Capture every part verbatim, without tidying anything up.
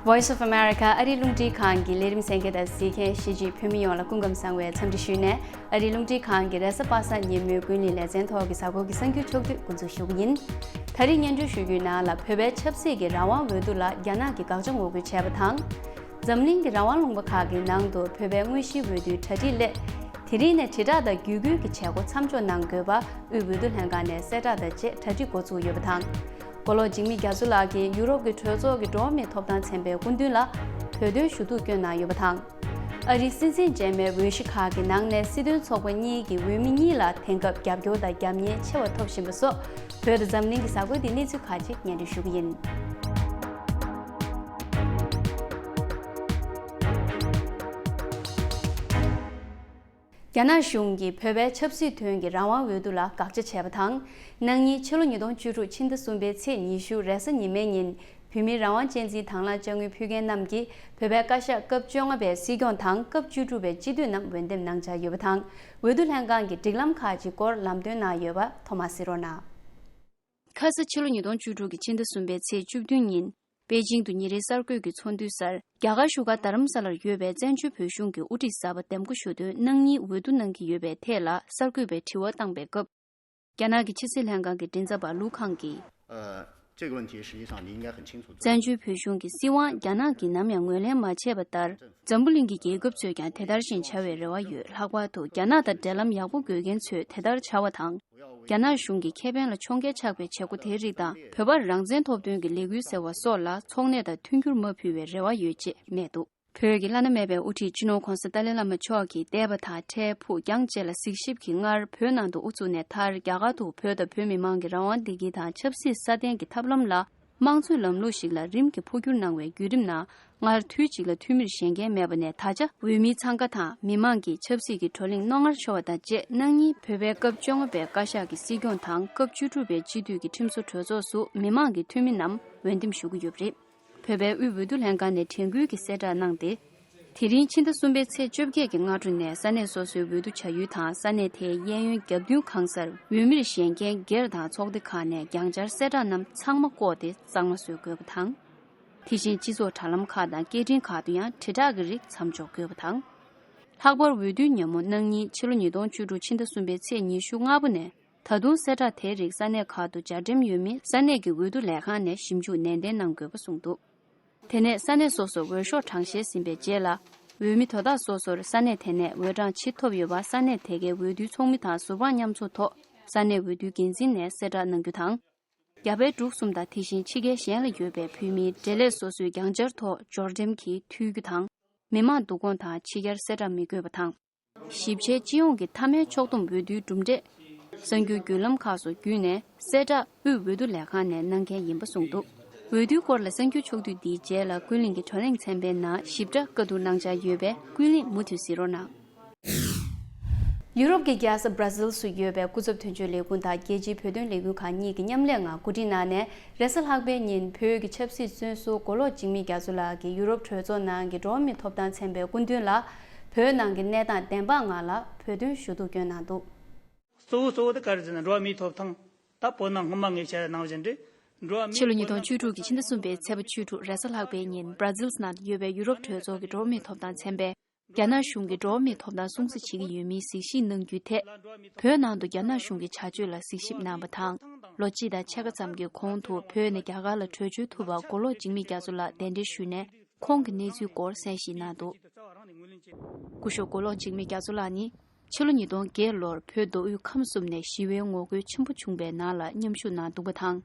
Voice of America ཨ་རིའི་རླུང་འཕྲིན་ཁང་གི་ལས་རིམ་གསན་མཁན་དང་གཟིགས་མཁན་གཞིས་བྱེས་བོད་མི་ཡོངས་ལ་སྐུ་ཁམས་བཟང་བའི་འཚམས་འདྲི་ཞུས་ནས། ཨ་རིའི་རླུང་འཕྲིན་ཁང་གི་རེས་གཟའ་པ་སངས་ཉིན་མོའི་ཀུན་གླེང་ལེ་ཚན་ཐོག་གི་གཟའ་འཁོར་གྱི་གསར་འགྱུར་ཕྱོགས་བསྡུས་འགོ་འཛུགས་ཞུ་རྒྱུ་ཡིན། ད་རིང་སྙན་སྒྲོན་ཞུ་རྒྱུའི་ནང་ལ། བོད་པའི་ཆབ་སྲིད་ཀྱི་རང་དབང་འོས་བསྡུ་ལ་རྒྱ་ནག་གིས་དགག་བྱ་ངོ་རྒོལ་བྱས་པ་དང་། འཛམ་གླིང་གི་རང་དབང་ལུང་པ་ཁག་གི་ནང་དུ་བོད་པའི་དངོས་གཞིའི་འོས་བསྡུའི་གྲ་སྒྲིག་སླད། དེ་རིང་ནས་དྲིལ་བསྒྲགས་དང་བརྒྱུད་སྐུལ་གྱི་བྱེད་སྒོ་མཚམས་འཇོག་གནང་དགོས་པ་དབུས་འོས་བསྡུ་ལྷན་ཁང་ནས་གསལ་བསྒྲགས་དང་བཅས་གྲ་སྒྲིག་འགོ་ཚུགས་ཡོད་པ་དང་། མགོ་ལོག་འཇིགས་མེད་རྒྱ་མཚོ་ལགས་ཀྱིས་ཡུ་རོབ་ཀྱི་གྲོས་ཚོགས་ཀྱི་འགྲོ་བ་མིའི་ཐོབ་ཐང་ཚན་པའི་སྐུ་མདུན་ལ་བོད་དོན་ཞུ་གཏུག་བསྐྱོན་གནང་ཡོད་པ་དང་། ཨ་རིའི་སྲིད་འཛིན་རྗེས་མའི་འོས་གཞི་ཁག་གི་ནང་ནས་སྲིད་དོན་ཚོགས་པ་གཉིས་ཀྱི་འོས་མི་གཉིས་ལ་དེང་སྐབས་རྒྱབ་སྐྱོར་དང་རྒྱབ་གཉེར་ཆེ་བ་ཐོབ་བཞིན་པ་སོགས། བོད་དང་འཛམ་གླིང་གི་གཟའ་འཁོར་འདིའི་གནས་ཚུལ་ཁག་ཅིག་སྙན་སྒྲོན་ཞུ་གི་ཡིན། རྒྱ་ནག་གཞུང་གིས་བོད་པའི་ཆབ་སྲིད་དོན་གྱི་རང་དབང་འོས་བསྡུ་ལ་དགག་བྱ་བྱས་པ་དང་། གནངས་ཉིན་ཕྱི་ལོ་ཉིས་སྟོང་བཅུ་དྲུག་ཕྱི་ཟླ་གསུམ་པའི་ཚེས་ཉི་ཤུ་རེས་གཟའ་ཉི་མའི་ཉིན། བོད་མིའི་རང་དབང་གཅེས་འཛིན་དྭང་བླངས་དཔྱ་དངུལ་ཕུལ་མཁན་རྣམས་ཀྱིས་བོད་པའི་བཀའ་ཤག་སྐབས་བཅོ་ལྔ་པའི་སྲིད་སྐྱོང་དང་སྐབས་བཅུ་དྲུག་པའི་སྤྱི་འཐུས་རྣམས་འོས་འདེམས་གནང་འཆར་ཡོད་པ་དང་། འོས་བསྡུ་ལྷན་ཁང་གི་སྒྲིག་ལམ་ཁག་ཅིག་སྐོར་ལམ་སྟོན་གནང་ཡོད་པ་ཐོག་མར་གཟིགས་རོགས་གནང་། ཁ་ས་ཕྱི་ལོ་ཉིས་སྟོང་བཅུ་དྲུག་གི་ཕྱི་ཟླ་གསུམ་པའི་ཚེས་བཅུ་བདུན་ཉིན། པེ་ཅིང་དུ་ཉིན་རེའི་གསར་འགོད་ཀྱི་ཚོགས་འདུའི་སར། རྒྱ་གར་བཞུགས་སྒར་རྡ་རམ་ས་ལར་ཡོད་པའི་བཙན་བྱོལ་བོད་གཞུང་གི་དབུ་ཁྲིད་གསར་པ་འདེམས་བསྐོ་ཞུ་འདོད་གནང་མིན་འོས་བསྡུ་གནང་གི་ཡོད་པའི་ཐད་ལ་གསར་འགོད་པས་དྲི་བ་བཏང་པའི་སྐབས། རྒྱ་ནག་གི་ཕྱི་སྲིད་ལྷན་ཁང་གི་མགྲིན་ཚབ་པ་ལུའུ་ཁང་གིས། 呃，这个问题实际上你应该很清楚。 བཙན་བྱོལ་བོད་གཞུང་གི་སྲིད་དབང་རྒྱ་ནག་གིས་ནམ་ཡང་ངོས་ལེན་མ་བྱས་པ་ལྟར། འཛམ་བུ་གླིང་གི་རྒྱལ་ཁབ་ཚོས་ཀྱང་དེ་ལྟར་བཞིན་བྱ་བའི་རེ་བ་ཡོད། ལྷག་པར་དུ་རྒྱ་ནག་དང་འབྲེལ་ལམ་ཡག་པོ་དགོས་མཁན་ཚོས་དེ་ལྟར་བྱ་བ་དང་། རྒྱ་ནག་གཞུང་གི་ཁེ་ཕན་ལ་མཆོང་བརྒལ་ཆགས་པའི་བྱེད་སྒོ་དེའི་རིགས་དང་། བོད་པར་རང་བཙན་ཐོབ་ཐོན་གྱི་ལས་འགུལ་ཟེར་བ་སོགས་ལ་ཚོང་གནས་དང་མཐུན་འགྱུར་མ་ཕུལ་བའི་རེ་བ་ཡོད་ཅེས་སྨྲས་འདུག་བོད་ཀྱི་བླ་ན་མེད་པའི་དབུ་ཁྲིད་སྤྱི་ནོར་༧གོང་ས་ཏཱ་ལའི་བླ་མ་མཆོག་གིས་འདས་པ་དང་འཕྲལ་ཕུགས་རྒྱང་བཅད་ལ་གཟིགས་ཞིབ་ཀྱིས་སྔར་བོད་ནང་དུ་དབུ་བཙུགས་ནས། མཐར་རྒྱ་གར་དུ་བོད་དང་བོད་མི་མང་གི་རང་དབང་བདེ་སྐྱིད་དང་ཆབ་སྲིད་སྲ་བརྟན་གྱི་ཐབས་ལམ་ལ་དམངས་གཙོའི་ལམ་ལུགས་ཤིག་ལ་རིམ་གྱིས་འཕོ་འགྱུར་གནང་བའི་བརྒྱུད་རིམ་ནང་། སྔར་དུས་གཅིག་ལ་འཐུས་མིར་བཞེངས་མཁན་མེད་པ་ནས། ད་ཆ་འོས་མི་འཚང་ཁ་དང་མི་མང་གིས་ཆབ་སྲིད་ཀྱི་བགྲོ་གླེང་རྣོ་ངར་ཤོར་བ་དང་བཅས། གནངས་ཉིན་བོད་པའི་སྐབས་བཅོ་ལྔ་པའི་བཀའ་ཤག་གི་སྲིད་སྐྱོང་དང་སྐབས་བཅུ་དྲུག་པའི་སྤྱི་འཐུས་ཀྱི་ཁྲིམས་བཟོ་གྲོས་ཚོགས་སུ་མི་མང་གི་འཐུས་མི་རྣམས་འོས་འདེམས་ཞུ་གི་ཡོད་པ་རེད། བོད་པའི་དབུས་འོས་བསྡུ་ལྷན་ཁང་ནས་དྲན་སྐུལ་གྱི་གསལ་བསྒྲགས་གནང་སྟེ། དེ་རིང་ཕྱི་ཟླ་གསུམ་པའི་ཚེས་བཅོ་བརྒྱད་ཀྱི་སྔ་དྲོ་ནས་ས་གནས་སོ་སོའི་འོས་བསྡུ་བྱ་ཡུལ་དང་ས་གནས་དེའི་གཡས་གཡོན་རྒྱབ་མདུན་ཁང་གསར། འོས་མིར་བཞེངས་མཁན་སྒེར་དང་ཚོགས་སྡེ་ཁག་ནས་རྒྱང་བཅར་གསལ་བསྒྲགས་རྣམས་ཚང་མ་བཀོག་སྟེ་གཙང་མ་བཟོ་དགོས་པ་དང་། དེ་བཞིན་སྤྱི་ཚོགས་དྲ་ལམ་ཁག་དང་སྐད་འཕྲིན་ཁག་ཏུ་ཡང་དྲིལ་བསྒྲགས་ཀྱི་རིགས་མཚམས་འཇོག་དགོས་པ་དང་། ལྷག་པར་འོས་བསྡུའི་ཉིན་མོ་གནངས་ཉིན་ཕྱི་ལོ་ཉིས་སྟོང་བཅུ་དྲུག་ཕྱི་ཟླ་གསུམ་པའི་ཚེས་ཉི་ཤུ་ལྔ་པ་ནས། ད་དུང་གསལ་བསྒྲགས་དེའི་རིགས་ས་གནས་ཁག་ཏུ་སྦྱར་འགྲེམས་ཡོད་མིན་ས་གནས་ཀྱི་འོས་བསྡུ་ལས་ཁང་ནས་ཞིབ་འཇུག་ནན་ཏན་གནང་དགོས་པ་གསུངས་འདུག་དེ་ནས་ས་གནས་སོ་སོར་འོས་ཤོག་གྲངས་བཤེར་ཟིན་པའི་རྗེས་ལ། འོས་མི་དོ་བདག་སོ་སོར་ས་གནས་དེ་ནས་འོས་གྲངས་ཇི་ཐོབ་ཡོད་པ་ས་གནས་དེ་གའི་འོས་བསྡུའི་ཚོགས་མི་དང་ཟུར་དཔང་མཉམ་ཚོགས་ཐོག་ས་གནས་འོས་བསྡུའི་འགན་འཛིན་ནས་གསལ་བསྒྲགས་གནང་རྒྱུ་དང་། རྒྱ་བལ་འབྲུག་གསུམ་དང་དེ་བཞིན་ཕྱི་རྒྱལ་གཞན་ལ་ཡོད་པའི་བོད་མིའི་འབྲེལ་ལས་སོ་སོའི་རྒྱང་བཅར་ཐོག་འབྱོར་འགྲེམས་ཀྱིས་ཐུལ་རྒྱུ་དང་། མི་མང་འདུ་ཁང་དང་ཕྱི་རྒྱལ་གསལ་བསྒྲགས་མི་དགོས་པ་དང་། ཞིབ་ཆའི་སྤྱི་ཡོངས་ཀྱི་མཐའ་མའི་ཕྱོགས་བསྡོམས་འོས་བསྡུའི་གྲུབ་འབྲས། གསར་འགྱུར་བརྒྱུད་ལམ་ཁག་སོགས་བརྒྱུད་ནས་གསལ་བསྒྲགས་དབུས་འོས་བསྡུ་ལས་ཁང་ནས་གནང་མཁན་ཡིན་པ་གསུངས་འདུག་འོས་བསྡུའི་སྐོར་ལ་གསར་འགྱུར་ཕྱོགས་བསྡུས་འདིའི་རྗེས་ལ་ཀུན་གླེང་གི་བགྲོ་གླེང་ཚན་པའི་ནང་ཞིབ་ཕྲ་བཀའ་བསྡུར་གནང་འཆར་ཡོད་པས་ཀུན་གླེང་མུ་མཐུད་གཟིགས་རོགས་གནང་། ཡུ་རོབ་ཀྱི་རྒྱལ་ས་སྦྲ་ཟིལ་སུ་ཡོད་པའི་སྐུ་ཚབ་དོན་གཅོད་ལས་ཁུངས་དང་རྒྱལ་སྤྱིའི་བོད་དོན་ལས་འགུལ་ཁང་གཉིས་ཀྱིས་མཉམ་ལས་ངང་གོ་སྒྲིག་གནང་ནས། རེས་གཟའ་ལྷག་པའི་ཉིན་བོད་ཀྱི་ཆབ་སྲིད་བཙོན་ཟུར་མགོ་ལོག་འཇིགས་མེད་རྒྱ་མཚོ་ལགས་ཀྱིས་ཡུ་རོབ་གྲོས་ཚོགས་ནང་གི་འགྲོ་བ་མིའི་ཐོབ་ཐང་ཚན་པའི་སྐུ་མདུན་ལ། བོད་ནང་གི་གནས་སྟངས་བདེན་དཔང་ངང་ལ་བོད་དོན་ཞུ་གཏུག་བསྐྱོན་གནང་འདུག་གཙོ་བོ་གཙོ་བོ་དེ་ག་རེ་ཟེར་ན་འགྲོ་བ་མིའི་ཐོབ་ཐང་ད་བོད་ནང་སྔོན་མ་ངས་བཤད་ནང་བཞིན་རེད། འགྲོ་བ་མིའི་ཕྱི་ལོ་ཉིས་སྟོང་བཅུ་དྲུག་གི་ཕྱི་ཟླ་གསུམ་པའི་ཚེས་པ་བཅུ་དྲུག་རེས་གཟའ་ལྷག་པའི་ཉིན་སྦྲ་ཟིལ་ནང་དུ་ཡོད་པའི་ཡུ་རོབ་གྲོས་ཚོགས་ཀྱི་འགྲོ་བ་མིའི་ཐོབ་ཐང་ཚན་པས། རྒྱ་ནག་གཞུང་གིས་འགྲོ་བ་མིའི་ཐོབ་ཐང་སྲུང་བརྩི་བྱེད་ཀྱི་ཡོད་མིན་གཟིགས་ཞིབ་གནང་རྒྱུའི་ཐད། བོད་ནང་དུ་རྒྱ་ནག་གཞུང་གི་བྱ་སྤྱོད་ལ་གཟིགས་ཞིབ་གནང་བ་དང་། ལོ་གཅིག་དང་ཕྱེད་ཀ་ཙམ་གྱི་གོང་དུ་བོད་ནས་རྒྱ་གར་ལ་བྲོས་བྱོལ་ཐུབ་པར་མགོ་ལོག་འཇིགས་མེད་རྒྱ་མཚོ་ལགས་གདན་འདྲེན་ཞུས་ནས་ཁོང་གི་གནས་ཚུལ་སྐོར་གསན་ཞིབ་གནང་འདུག་སྐུ་ཞབས་མགོ་ལོག་འཇིགས་མེད་རྒྱ་མཚོ་ལགས་ནི། ཕྱི་ལོ་ཉིས་སྟོང་བརྒྱད་ལོར་བོད་མདོ་དབུས་ཁམས་གསུམ་ནས་ཞི་བའི་ངོ་རྒོལ་ཆེན་པོ་བྱུང་བའི་ནང་ལ་མཉམ་ཞུགས་གནང་འདུག་པ་དང་།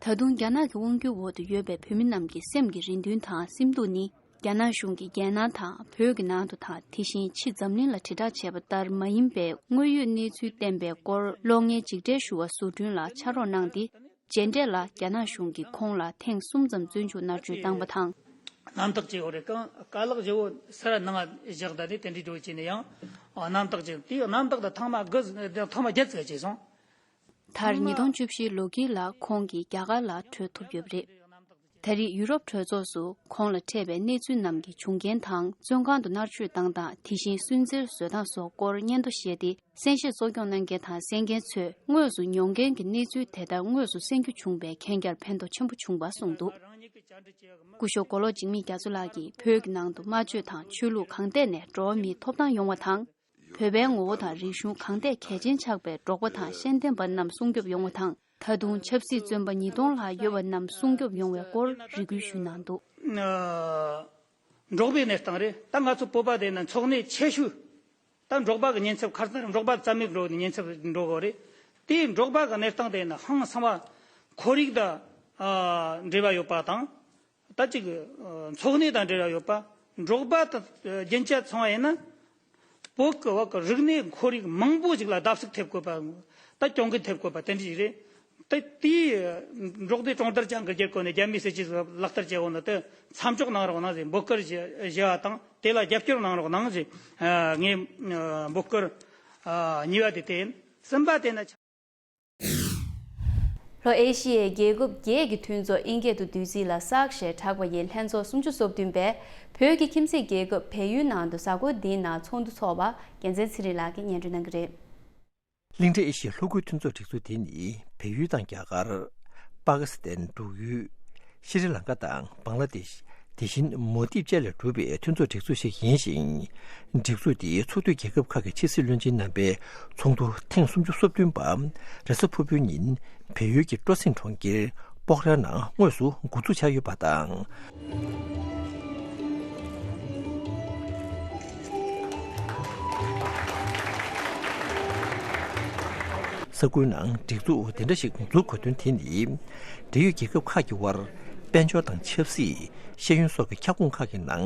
ད་དུང་རྒྱ་ནག་གི་དབང་སྒྱུར་འོག་ཏུ་ཡོད་པའི་བོད་མི་རྣམས་ཀྱི་སེམས་ཀྱི་རེ་འདུན་དང་སེམས་སྡུག་ནི། རྒྱ་ནག་གཞུང་གིས་རྒྱལ་ནང་དང་བོད་ཀྱི་ནང་དུ་དང་དེ་བཞིན་ཕྱི་འཛམ་གླིང་ལ་དྲིལ་བསྒྲགས་བྱས་པ་ལྟར་མ་ཡིན་པའི་དངོས་ཡོད་གནས་ཚུལ་བསྟན་པའི་སྐོར་གློག་བརྙན་འཇིགས་བྲལ་ཞུ་བ་བཟོ་སྐྲུན་ལ་ཕྱག་རོགས་གནང་སྟེ། རྗེས་འབྲས་ལ་རྒྱ་ནག་གཞུང་གིས་ཁོང་ལ་ཐེངས་གསུམ་ཙམ་བཙོན་འཇུག་མནར་གཅོད་བཏང་བ་དང་། རྣམ་དག་ཅིག་ཡོད་རེད། གང་ཀ་ལག་བཞི་བོ་སར་ནང་བཞག་ད་ནི་དེ་འདྲའི་འགྲོ་བྱས་ནས་ཡང་རྣམ་དག་ཅིག་དེའི་རྣམ་དག་དང་ཐེངས་མ་དགུ་ཐེངས་མ་བརྒྱད་ཙམ་བྱས་སོང་། མཐར་ཉིས་སྟོང་བཅུ་བཞི་ལོ་དཀྱིལ་ལ་ཁོང་གིས་རྒྱ་གར་ལ་བྲོས་ཐུབ་ཡོད་པ་རེད། ད་རེས་ཡུ་རོབ་གྲོས་ཚོགས་སུ་ཁོང་ལ་འཕྲད་པའི་གནས་ཚུལ་རྣམས་ཀྱི་བྱུང་རྐྱེན་དང་བཙོན་ཁང་དུ་མནར་གཅོད་བཏང་སྟངས་དེ་བཞིན་སུན་གཙེར་བཟོས་སྟངས་སོགས་སྐོར་སྙན་ཐོ་བཤད་དེ་གསན་བཞེས་གཙོ་སྐྱོང་གནང་མཁན་དང་གསན་མཁན་ཚོས་དངོས་སུ་མྱོང་མཁན་གྱི་གནས་ཚུལ་དེ་ལྟར་དངོས་སུ་གསན་རྒྱུ་བྱུང་བས་མཁྱེན་རྒྱར་ཕན་ཐོགས་ཆེན་པོ་བྱུང་བ་གསུངས་འདུག་སྐུ་ཞབས་མགོ་ལོག་འཇིགས་མེད་རྒྱ་མཚོ་ལགས་ཀྱིས་བོད་ཀྱི་ནང་དུ་སྨྲ་བརྗོད་དང་ཆོས་ལུགས་གང་ཐད་ནས་འགྲོ་བ་མིའི་ཐོབ་ཐང་ཡོང་བ་དང་། བོད་པའི་ངོ་བོ་དང་རིག་གཞུང་གང་ཐད་གལ་ཆེན་ཆགས་པའི་འབྲོག་པ་དང་ཤེས་ལྡན་པ་རྣམས་སྲུང་སྐྱོབ་ཡོང་བ་དང་། ད་དུང་ཆབ་སྲིད་བཙོན་པ་ཉིས་སྟོང་ལྷག་ཡོད་པ་རྣམས་སྲུང་སྐྱོབ་ཡོང་བའི་སྐོར་རེ་སྐུལ་ཞུས་གནང་འདུག། ཨ། འབྲོག་པའི་གནས་སྟངས་རེད། ད་ང་ཚོ་བོད་པ་དེ་ན་འཚོ་གནས་ཆེ་ཤོས། ད་འབྲོག་པ་གི་ཉེན་ཚབས། ཁ་སང་འབྲོག་པ་རྩ་མེད་འགྲོ་ཉེན་ཚབས་འགྲོ་གི་རེད། དེའི་འབྲོག་པ་གི་གནས་སྟངས་དེ་ན་ཧང་སང་བ། ཁོར་ཡུག་དང་། ཨ། འབྲེལ་བ་ཡོད་པ་དང་། ད་ཅིག། ཨ། འཚོ་གནས་དང་འབྲེལ་བ་ཡོད་པ། འབྲོག་པ་དང་རྒྱུན་ཆད་སོང་བ་ཡིན་ན། བོད་ཀྱི་བོད་ཀྱི་རིག་གནས་ཁོར་ཡུག་མང་པོ་ཞིག་ལ་བརྡབ་གསིག་ཐེབས་དགོས་པ། ད་གྱོང་གུན་ཐེབས་དགོས་པ་དེ་འདྲ་ཞིག་རེད། ད་དེའི་འབྲོག་སྡེ་གྲོང་རྡལ་ཅན་གྱི་སྒེར་བཀོད་ནས་རྒྱ་མིའི་སྲིད་ཇུས་ལག་བསྟར་བྱས་འོང་ན། དེ་མཚམས་འཇོག་གནང་རོགས་གནང་ཞེས་འབོད་སྐུལ་ཞུ་བ་དང་། དེ་ལ་རྒྱབ་སྐྱོར་གནང་རོགས་གནང་ཞེས་ངས་འབོད་སྐུལ་གཉིས་པ་དེ་དེ་ཡིན། གསུམ་པ་དེ་ན། ལྷོ་ཨེ་ཤི་ཡའི་རྒྱལ་ཁབ་བརྒྱད་ཀྱི་མཐུན་ཚོགས་དབྱིན་སྐད་དུ་བསྡུས་ཚིག་ལ་སཱག་ཞེས་གྲགས་པ་ཡི་ལྷན་ཚོགས་སུམ་ཅུ་སོ་བདུན་པས་བོད་ཀྱི་ཁྱིམ་མཚེས་རྒྱལ་ཁབ་བལ་ཡུལ་ནང་དུ་གཟའ་འཁོར་འདིའི་ནང་ཚོགས་འདུ་འཚོགས་པ་རྒྱལ་མཚན་ཚེ་རིང་ལགས་ཀྱིས་སྙན་སྒྲོན་གནང་གི་རེད། གླིང་ཕྲན་ཨེ་ཤི་ཡའི་ལྷོ་ཁུལ་མཐུན་ཚོགས་སྒྲིག་འཛུགས་དེ་ནི་བལ་ཡུལ་དང་རྒྱ་གར། པ་ཀི་སི་ཐན། འབྲུག་ཡུལ། ཤྲི་ལང་ཀ་དང་བང་ལ་དེཤ། དེ་བཞིན་མོ་དིབ་བཅས་ལས་གྲུབ་པའི་མཐུན་ཚོགས་སྒྲིག་འཛུགས་ཤིག་ཡིན་ཞིང་། སྒྲིག་འཛུགས་འདིའི་ཚོགས་འཐུས་རྒྱལ་ཁབ་ཁག་གི་ཕྱི་སྲིད་བློན་ཆེན་རྣམ་པའི་ཚོགས་འདུ་ཐེངས་སུམ་ཅུ་སོ་བདུན་པ་རེས་གཟའ་ཕུར་བུའི་ཉིན་བལ་ཡུལ་གྱི་སྤྲོ་གསེང་གྲོང་ཁྱེར་པོག་ར་ནང་དངོས་སུ་འགོ་འཛུགས་བྱས་ཡོད་པ་དང་། ས་ཁུལ་ནང་སྒྲིག་འཛུགས་དེ་འདྲ་ཞིག་འཛུགས་དགོས་དོན་དེ་ནི། འབྲེལ་ཡོད་རྒྱལ་ཁབ་ཁག་གི་དབར་དཔལ་འབྱོར་དང་ཆབ་སྲིད། ཤེས་ཡོན་སོགས་ཀྱི་ཁྱབ་ཁོངས་ཁག་གི་ནང་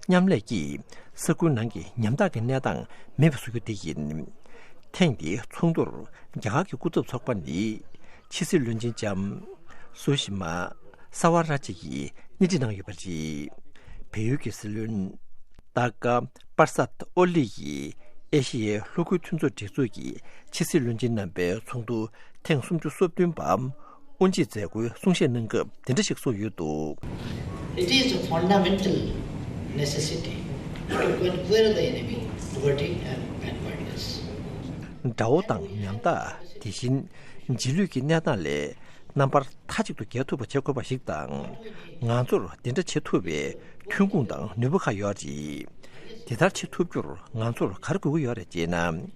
མཉམ་ལས་ཀྱིས་ས་ཁུལ་ནང་གི་ཉམ་ཐག་གི་གནས་སྟངས་མེད་པ་བཟོ་རྒྱུ་དེ་ཡིན། ཐེངས་འདིའི་ཚོགས་འདུར་རྒྱ་གར་གྱི་སྐུ་ཚབ་ཚོགས་པ་ནི་ཕྱི་སྲིད་བློན་ཆེན་ལྕམ་སུ་ཤི་མ་ས་ཝ་ར་ཇི་ཡིས་སྣེ་ཁྲིད་གནང་ཡོད་པ་རེད། བལ་ཡུལ་གྱི་སྲིད་བློན་ཏཱ་ཀ་པར་སཱད་ཨོ་ལི་ཡིས་ཨེ་ཤི་ཡའི་ལྷོ་ཁུལ་མཐུན་ཚོགས་སྒྲིག་འཛུགས་ཀྱི་ཕྱི་སྲིད་བློན་ཆེན་རྣམ་པའི་ཚོགས་འདུ་ཐེངས་སུམ་ཅུ་སོ་བདུན་པ་དབུ་འབྱེད་མཛད་སྒོའི་གསུང་བཤད་གནང་སྐབས་དེ་འདྲ་ཞིག་གསུངས་ཡོད་འདུག། It is a fundamental necessity to get rid of the enemy, poverty and backwardness. དགྲ་བོ་དང་ཉམ་ཐག། དེ་བཞིན་རྗེས་ལུས་ཀྱི་གནས་སྟངས་ལས་རྣམ་པར་མཐའ་གཅིག་ཏུ་རྒྱལ་ཐུབ་པ་བྱེད་དགོས་པ་ཞིག་དང་། ང་ཚོར་དེ་འདྲ་བྱེད་ཐུབ་པའི་ཐོན་ཁུངས་དང་ནུས་པ་ཁག་ཡོད་རེད། དེ་ལྟར་བྱེད་ཐུབ་རྒྱུར་ང་ཚོར་ག་རེ་དགོས་ཀྱི་ཡོད་རེད་ཅེ་ན།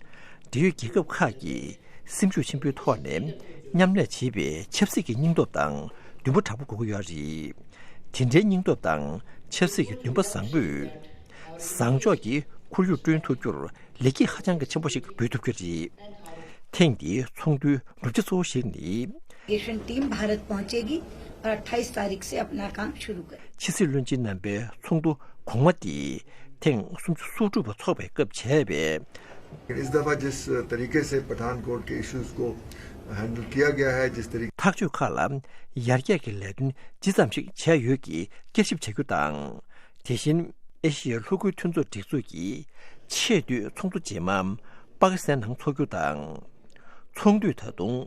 འབྲེལ་ཡོད་རྒྱལ་ཁབ་ཁག་གིས་སེམས་ཤུགས་ཆེན་པོའི་ཐོག་ནས་མཉམ་ལས་བྱེད་པའི་ཆབ་སྲིད་ཀྱི་སྙིང་སྟོབས་དང་འདུན་པ་དྲག་པོ་དགོས་ཀྱི་ཡོད་རེད། དེ་འདྲའི་སྙིང་སྟོབས་དང་ཆབ་སྲིད་ཀྱི་འདུན་པ་བཟང་པོས། བཟང་ཕྱོགས་ཀྱི་ཁོར་ཡུག་བསྐྲུན་ཐུབ་རྒྱུར་ལེགས་སྐྱེས་ཧ་ཅང་གི་ཆེན་པོ་ཞིག་འབུལ་ཐུབ་ཀྱི་རེད། ཐེངས་འདིའི་ཚོགས་འདུའི་གྲུབ་ཆ་གཙོ་བོ་ཞིག་ནི། delegation team Bharat पहुंचेगी और अट्ठाईस तारीख से अपना काम शुरू करें। ཕྱི་སྲིད་བློན་ཆེན་རྣམ་པའི་ཚོགས་འདུ་གོང་མ་དེ་ཐེངས་སུམ་ཅུ་སོ་དྲུག་པ་འཚོགས་པའི་སྐབས་བྱས་པའི། इस दफा जिस तरीके से पठानकोट के इश्यूज को हैंडल किया गया है, जिस तरीके ཐག་གཅོད་ཁག་ལ་ཡར་རྒྱས་ཀྱི་ལས་དོན་ཇི་ཙམ་ཞིག་བྱས་ཡོད་ཀྱི་བསྐྱར་ཞིབ་བྱ་རྒྱུ་དང་། དེ་བཞིན་ཨེ་ཤི་ཡའི་ལྷོ་ཁུལ་མཐུན་ཚོགས་སྒྲིག་འཛུགས་ཀྱི་ཆེས་མཐོའི་ཚོགས་འདུ་རྗེས་མ་པ་ཀི་སི་ཐན་ནང་འཚོགས་རྒྱུ་དང་། ཚོགས་འདུས་ད་དུང་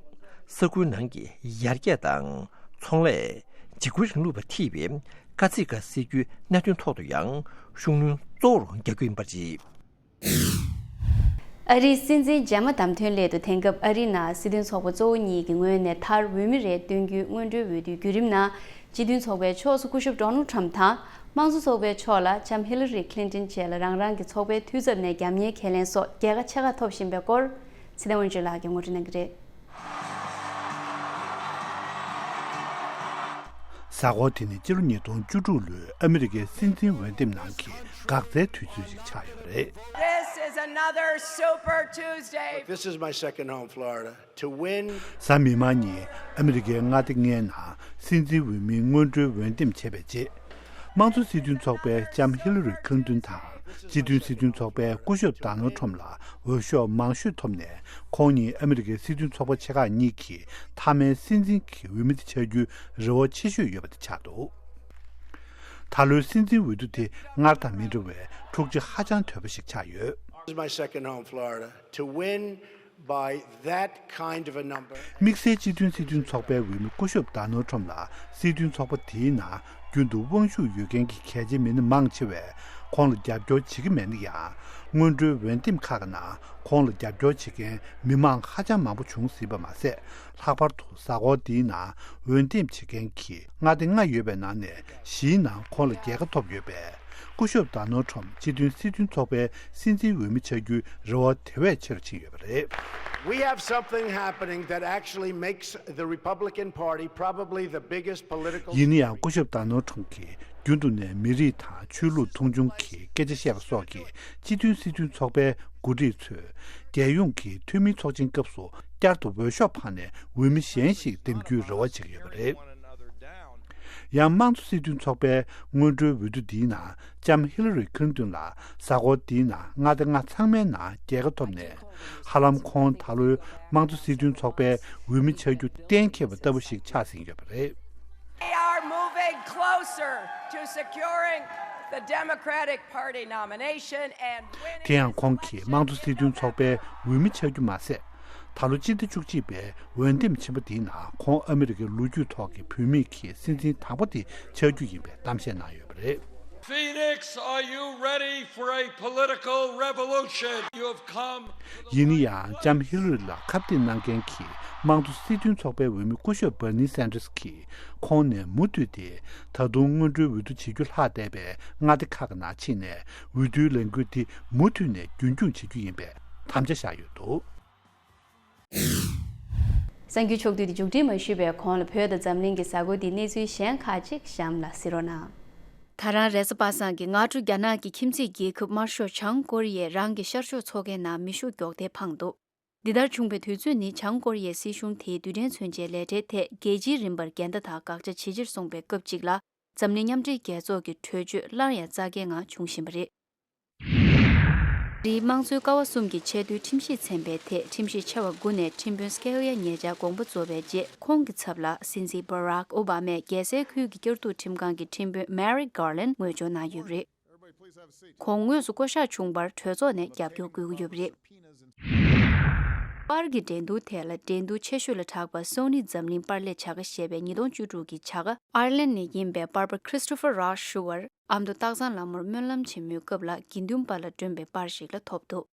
ས་ཁུལ་ནང་གི་ཡར་རྒྱས་དང་ཚོང་ལས། འཇིགས་སྐུལ་རིང་ལུགས་པ་འཐུས་པའི་དཀའ་ཚེགས་ཁག་སེལ་རྒྱུའི་གནད་དོན་ཐོག་ཏུ་ཡང་ཤུགས་སྣོན་གཙོ་བོར་རྒྱག་རྒྱུ་ཡིན་པ་རེད། ཨ་རིའི་སྲིད་འཛིན་རྗེས་མ་བདམས་ཐོན་སླད་དུ་དེང་སྐབས་ཨ་རིའི་ནང་སྲིད་དོན་ཚོགས་པ་གཙོ་བོ་གཉིས་ཀྱི་ངོས་ནས་མཐར་འོས་མི་རེ་བཏོན་རྒྱུའི་སྔོན་འགྲོའི་འོས་བསྡུའི་བརྒྱུད་རིམ་ནང་། སྤྱི་མཐུན་ཚོགས་པའི་ཕྱོགས་སུ་སྐུ་ཞབས་ཌོ་ནལ་ཊམ་དང་། དམངས་གཙོ་ཚོགས་པའི་ཕྱོགས་ལ་ལྕམ་ཧི་ལ་རི་ཁི་ལིན་ཏོན་བཅས་ལ་རང་རང་གི་ཚོགས་པའི་འཐུས་ཚབ་ནས་རྒྱབ་གཉེར་ཁས་ལེན་སོགས་རྒྱལ་ཁ་ཆེ་ཁག་ཐོབ་བཞིན་པའི་སྐོར། ཚེ་བརྟན་དབང་ཕྱུག་ལགས་ཀྱིས་ངོ་སྤྲོད་གནང་གི་རེད། གཟའ་འཁོར་དེ་ནི་སྤྱི་ལོ་ཉིས་སྟོང་བཅུ་དྲུག་ལོའི་ཨ་མི་རི་ཀའི་སྲིད་འཛིན་འོས་འདེམས་ནང་གི་འགག་རྩའི་དུས་ཚོད་ཅིག་ཆགས་ཡོད་པ་རེད། This is another Super Tuesday. This is my second home, Florida. To win. གཟའ་མིག་དམར་ཉིན་ཨ་མི་རི་ཀའི་མངའ་སྡེ་ལྔའི་ནང་སྲིད་འཛིན་འོས་མིའི་སྔོན་འགྲོའི་འོས་འདེམས་བྱས་པའི་རྗེས། དམངས་གཙོ་སྲིད་དོན་ཚོགས་པའི་ལྕམ་ཧི་ལ་རི་ཁི་ལིན་ཏོན་དང་། སྤྱི་མཐུན་སྲིད་དོན་ཚོགས་པའི་སྐུ་ཞབས་ཌོ་ནལ་ཊམ་ལ་འོས་ཤོག་མང་ཤོས་ཐོབ་ནས། ཁོང་ཉིད་ཨ་མི་རི་ཀའི་སྲིད་དོན་ཚོགས་པ་ཆེ་ཁག་གཉིས་ཀྱི་མཐའ་མའི་སྲིད་འཛིན་གྱི་འོས་མི་དེ་ཆགས་རྒྱུའི་རེ་བ་ཆེ་ཤོས་ཡོད་པ་དེ་ཆགས་འདུག། ད་ལོའི་སྲིད་འཛིན་འོས་བསྡུ་དེ་སྔར་དང་མི་འདྲ་བའི་འཁྲུག་ཆ་ཧ་ཅང་དོད་པ་ཞིག་ཆགས་ཡོད། This is my second home, Florida. To win by that kind of a number. དམིགས་བསལ་སྤྱི་མཐུན་སྲིད་དོན་ཚོགས་པའི་འོས་མི་སྐུ་ཞབས་ཌོ་ནལ་ཊམ་ལ་སྲིད་དོན་ཚོགས་པ་དེའི་ནང་རྒྱུན་དུ་དབང་ཤུགས་ཡོད་མཁན་གྱི་གལ་ཆེ་མི་སྣ་མང་ཆེ་བས་ ཁོང་ལ་རྒྱབ་སྐྱོར་བྱེད་ཀྱི་མེད་ན་ཡང་། སྔོན་འགྲོའི་འོས་འདེམས་ཁག་གི་ནང་ཁོང་ལ་རྒྱབ་སྐྱོར་བྱེད་མཁན་མི་མང་ཧ་ཅང་མང་པོ་བྱུང་ཟིན་པ་མ་ཟད། ལྷག་པར་དུ་གཟའ་འཁོར་འདིའི་ནང་འོས་འདེམས་བྱེད་མཁན་གྱི་མངའ་སྡེ་ལྔ་ཡོད་པའི་ནང་ནས་བཞིའི་ནང་ཁོང་ལ་རྒྱལ་ཁ་ཐོབ་ཡོད་པས། སྐུ་ཞབས་ཌོ་ནལ་ཊམ་སྤྱི་མཐུན་སྲིད་དོན་ཚོགས་པའི་སྲིད་འཛིན་འོས་མི་ཆགས་རྒྱུའི་རེ་བ་དེ་བས་ཆེ་རུ་ཕྱིན་ཡོད་པ་རེད། We have something happening that actually makes the Republican Party probably the biggest political ཡིན་ན་ཡང་སྐུ་ཞབས་ཌོ་ནལ་ཊམ་གྱིས་རྒྱུན་དུ་ནས་མི་རིགས་དང་ཆོས་ལུགས་མཐོང་ཆུང་གི་སྐད་ཆ་བཤད་པ་སོགས་ཀྱིས་སྤྱི་མཐུན་སྲིད་དོན་ཚོགས་པའི་འགོ་ཁྲིད་ཚོས་རྒྱལ་ཡོངས་ཀྱི་འཐུས་མིའི་ཚོགས་ཆེན་སྐབས་སུ་བསྐྱར་དུ་འོས་ཤོག་འཕངས་ནས་འོས་མི་གཞན་ཞིག་འདེམས་རྒྱུའི་རེ་བ་བྱེད་ཀྱི་ཡོད་པ་རེད། ཡང་དམངས་གཙོ་སྲིད་དོན་ཚོགས་པའི་སྔོན་འགྲོའི་འོས་བསྡུ་འདིའི་ནང་ལྕམ་ཧི་ལ་རི་ཁི་ལིན་ཏོན་ལ་གཟའ་འཁོར་འདིའི་ནང་མངའ་སྡེ་ལྔ་ཚང་མའི་ནང་རྒྱལ་ཁ་ཐོབ་ནས། ཧ་ལམ་ཁོང་ད་ལོའི་དམངས་གཙོ་སྲིད་དོན་ཚོགས་པའི་འོས་མི་ཆགས་རྒྱུ་གཏན་འཁེལ་བ་ལྟ་བུ་ཞིག་ཆགས་ཟིན་ཡོད་པ་རེད། We are moving closer to securing the Democratic Party nomination and winning དེ་ཡང་ཁོང་གིས་དམངས་གཙོ་སྲིད་དོན་ཚོགས་པའི་འོས་མི་ཆགས་རྒྱུ་མ་ཟད། ད་ལོ་སྤྱི་ཟླ་བཅུ་གཅིག་པའི་འོས་འདེམས་ཆེན་པོ་འདིའི་ནང་ཁོང་ཨ་མི་རི་ཀའི་ལོ་རྒྱུས་ཐོག་གི་བུད་མེད་ཀྱི་སྲིད་འཛིན་དང་པོ་དེ་ཆགས་རྒྱུ་ཡིན་པའི་གཏམ་བཤད་གནང་ཡོད་པ་རེད། Phoenix, are you ready for a political revolution? You have come. ཡིན་ན་ཡང་ལྕམ་ཧི་ལ་རི་ལ་ཁ་གཏད་གནང་མཁན་གྱི་དམངས་གཙོ་སྲིད་དོན་ཚོགས་པའི་འོས་མི་སྐུ་ཞབས་Bernie Sanders་གྱིས་ཁོང་ནས་མུ་མཐུད་དེ་ད་དུང་སྔོན་འགྲོའི་འོས་བསྡུ་བྱེད་རྒྱུ་ལྷག་བསྡད་པའི་མངའ་སྡེ་ཁག་གི་ནང་ཕྱིན་ནས་འོས་བསྡུའི་ལས་འགུལ་འདི་མུ་མཐུད་ནས་རྒྱུན་འཁྱོངས་བྱེད་རྒྱུ་ཡིན་པའི་དམ་བཅའ་བཞག་ཡོད་འདུག། གསར་འགྱུར་ཕྱོགས་བསྡུས་དེ་མཇུག་སྒྲིལ་མ་ཞུས་པའི་གོང་ལ་བོད་དང་འཛམ་གླིང་གི་གཟའ་འཁོར་འདིའི་གནས་ཚུལ་གཞན་ཁག་ཅིག་གཤམ་ལ་གཟིགས་རོགས་གནང་། ད་རང་རེས་གཟའ་པ་སངས་ཀྱི་སྔ་དྲོ་རྒྱ་ནག་གི་ཁྱིམ་མཚེས་རྒྱལ་ཁབ་དམར་ཤོག་བྱང་ཀོ་རི་ཡས་རང་གི་ཤར་ཕྱོགས་མཚོ་ཁའི་ནང་མེ་ཤུགས་མགྱོགས་མདེལ་འཕངས་འདུག། འདི་ལྟར་བྱུང་བའི་དུས་ཚོད་ནི་བྱང་ཀོ་རི་ཡའི་སྲིད་གཞུང་དེའི་རྡུལ་ཕྲན་མཚོན་ཆའི་ལས་གྲྭའི་ཐད་རྒྱལ་སྤྱིའི་རིམ་པར་འགལ་ཟླ་དང་དགག་བྱ་ཇེ་ཆེར་སོང་པའི་སྐབས་གཅིག་ལ། འཛམ་གླིང་མཉམ་འབྲེལ་རྒྱལ་ཚོགས་ཀྱི་གྲོས་ཆོད་སླར་ཡང་རྩ་འགེངས་ངང་བྱུང་བཞིན་པ་རེད། རིའི་དམངས་གཙོའི་ཀ་བ་གསུམ་གྱི་ཆེས་མཐོའི་ཁྲིམས་ཞིབ་ཚན་པའི་ཐད་ཁྲིམས་ཞིབ་ཆེ་བ་དགུ་ནས་ཁྲིམས་དཔོན་Scalia་ཉེ་ཆར་དགོངས་པ་རྫོགས་པའི་རྗེས་ཁོང་གི་ཚབ་ལ་སྲིད་འཛིན་Barack Obama་ཡི་རྒྱལ་སའི་ཁུལ་གྱི་བསྐྱར་ཟློས་ཁྲིམས་ཁང་གི་ཁྲིམས་དཔོན་Merrick Garland་ངོས་སྦྱོར་གནང་ཡོད་པ་རེད། ཁོང་དངོས་སུ་བསྐོ་གཞག་བྱུང་བར་གྲོས་ཚོགས་ནས་རྒྱབ་སྐྱོར་དགོས་ཀྱི་ཡོད་པ་རེད། པར་གྱི་འགྲན་བསྡུར་དེ་ལ་འགྲན་བསྡུར་ཆེ་ཤོས་ལ་གྲགས་པ་Sony་འཛམ་གླིང་པར་ལས་བྱ་དགའ་ཞེས་པའི་ཉིས་སྟོང་བཅུ་དྲུག་གི་བྱ་དགའ་ཨར་ལན་ནས་ཡིན་པའི་པར་པ་Christopher Ross་ཞུ་བར་ཨ་མདོ་སྟག་ཚང་ལ་མོར་སྨོན་ལམ་ཆེན་མོའི་སྐབས་ལ་དགེ་འདུན་པ་ལ་བསྒྲོན་པའི་པར་ཞིག་ལ་ཐོབ་འདུག།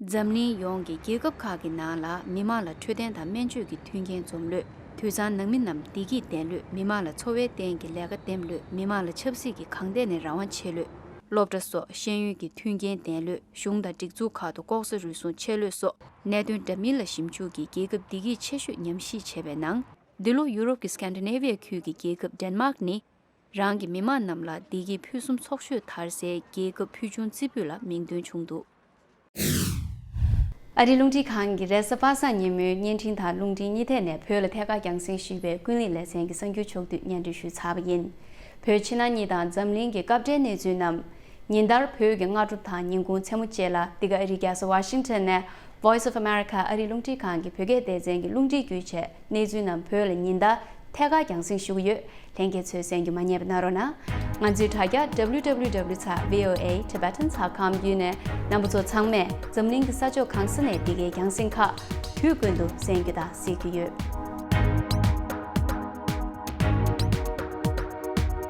འཛམ་གླིང་ཡོངས་ཀྱི་རྒྱལ་ཁབ་ཁག་གི་ནང་ལ་མི་མང་ལ་འཕྲོད་བསྟེན་དང་སྨན་བཅོས་ཀྱི་མཐུན་རྐྱེན་འཛོམས་ལོས། དུད་ཚང་ནང་མི་རྣམས་བདེ་སྐྱིད་ལྡན་ལོས། མི་མང་ལ་འཚོ་བའི་སྟེང་གི་ལས་ཀ་འདེམས་ལོས། མི་མང་ལ་ཆབ་སྲིད་ཀྱི་གང་ཐད་ནས་རང་དབང་ཆེ་ལོས། སློབ་གྲྭ་སོགས་ཤེས་ཡོན་གྱི་མཐུན་རྐྱེན་ལྡན་ལོས། གཞུང་དང་སྒྲིག་འཛུགས་ཁག་ཏུ་ལྐོག་ཟ་རུལ་སུངས་ཆེ་ལོས་སོགས་གནད་དོན་འདྲ་མིན་ལ་ཞིབ་འཇུག་གིས་རྒྱལ་ཁབ་བདེ་སྐྱིད་ཆེ་ཤོས་ཉམས་ཞིབ་བྱས་པའི་ནང་། འདི་ལོ་ཡུ་རོབ་ཀྱི་Scandinavia་ཁུལ་གྱི་རྒྱལ་ཁབ་Denmark་ནི། རང་གི་མི་མང་རྣམས་ལ་བདེ་སྐྱིད་ཕུན་སུམ་ཚོགས་ཤོས་དར་སའི་རྒྱལ་ཁབ་ཕུལ་བྱུང་རྩེ་ཕུད་ལ་མིང་འདོན་བྱུང་འདུག། ཨ་རིའི་རླུང་འཕྲིན་ཁང་གིས་རེས་གཟའ་པ་སངས་ཉིན་མོའི་བརྙན་འཕྲིན་དང་རླུང་འཕྲིན་གཉིས་ཐད་ནས་བོད་ལ་ཐད་ཀར་རྒྱང་སྲིང་ཞུས་པའི་ཀུན་གླེང་ལེ་ཚན་གྱི་གསར་འགྱུར་ཕྱོགས་བསྡུས་སྙན་སྒྲོན་ཞུས་ཚར་བ་ཡིན། བོད་ཕྱི་ནང་གཉིས་དང་འཛམ་གླིང་གི་སྐབས་འབྲེལ་གནས་ཚུལ་རྣམས། ཉིན་ལྟར་བོད་ཀྱི་སྔ་དྲོ་དང་ཉིན་གུང་མཚན་མོ་བཅས་ལ་འདི་ག་ཨ་རིའི་རྒྱལ་ས་ཝ་ཤིང་ཊོན་ནས། Voice of America་ཨ་རིའི་རླུང་འཕྲིན་ཁང་གི་བོད་སྐད་སྡེ་ཚན་གྱི་རླུང་འཕྲིན་བརྒྱུད་བྱས་གནས་ཚུལ་རྣམས་བོད་ལ་ཉིན་ལྟར་ཐད་ཀར་རྒྱང་སྲིང་ཞུ་གི་ཡོད། ལྷན་རྒྱས་ཚོས་གསན་རྒྱུ་མ་བསྙེལ་བ་གནང་རོགས་གནང་། ང་ཚོའི་དྲ་རྒྱ་W W W dot V O A Tibetan dot com བརྒྱུད་ནས་རྣམ་པ་ཚོ་ཚང་མས་འཛམ་གླིང་གི་ས་ཕྱོགས་གང་ས་ནས་འདི་གའི་རྒྱང་སྲིང་ཁག་དུས་ཀུན་ཏུ་གསན་རྒྱུ་དང་གཟིགས་རྒྱུ་ཡོད།